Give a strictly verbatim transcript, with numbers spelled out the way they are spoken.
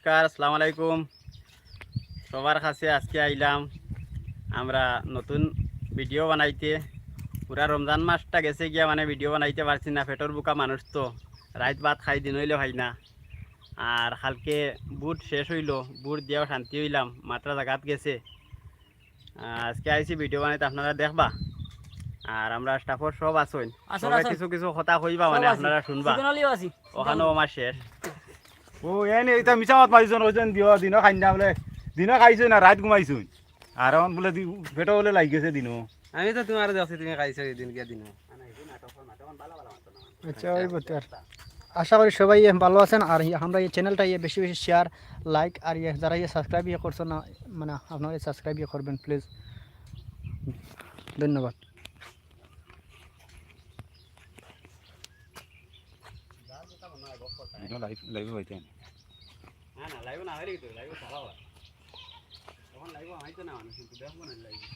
নমস্কার, আসসালামু আলাইকুম। সবার কাছে আজকে আইলাম আমরা নতুন ভিডিও বানাইতে। পুরা রমজান মাসটা গেছে গিয়া মানে ভিডিও বানাইতে পারছি না, পেটর ভুকা মানুষ তো, রাইত ভাত খাই দিন অইলে হয় না। আর কালকে ভুট শেষ অইলো, ভুট দিয়াও শান্তি অইলাম, মাত্রা জাগাত গেছে। আহ, আজকে আইছি ভিডিও বানাইতে, আপনারা দেখবা। আর আমরা স্টাফর সব আছইন, আছইন, সবাই আছইন। কিছু কিছু কথা কইবা, সব মানে আছি। আপনারা শুনবা। সিজন আলীও আছি। ওখানেও আমার শেষ। ও, এনে ইতা মিছা মাত মাতিছইন, কইছইন দিও, দিনো খাইন না বুলে, দিনো খাইছইন না, রাইত ঘুমাইছইন। আর এখন বুলে দি-, পেটো বুলে লাগি গেছে দিনো। আমি তো তুমারে দেখছি, তুমি খাইছো এই দিন গিয়া দিনো। আচ্ছা, ওই বলতে আর। আশা করি সবাই ভালো আছেন, আর ইয়ে আমরা এই চ্যানেলটা ইয়ে বেশি বেশি শেয়ার, লাইক, আর ইয়ে যারা ইয়ে সাবস্ক্রাইব ইয়ে করছেন না, মানে আপনারা সাবস্ক্রাইব ইয়ে করবেন প্লিজ, ধন্যবাদ। লাইভ, লাইভে পাইতে না। না, না, লাইভে না হইলে কি তো, লাইভে চালাও আর। তখন লাইভে হইতো না মানুষ, কিন্তু দেখবো না লাইভে।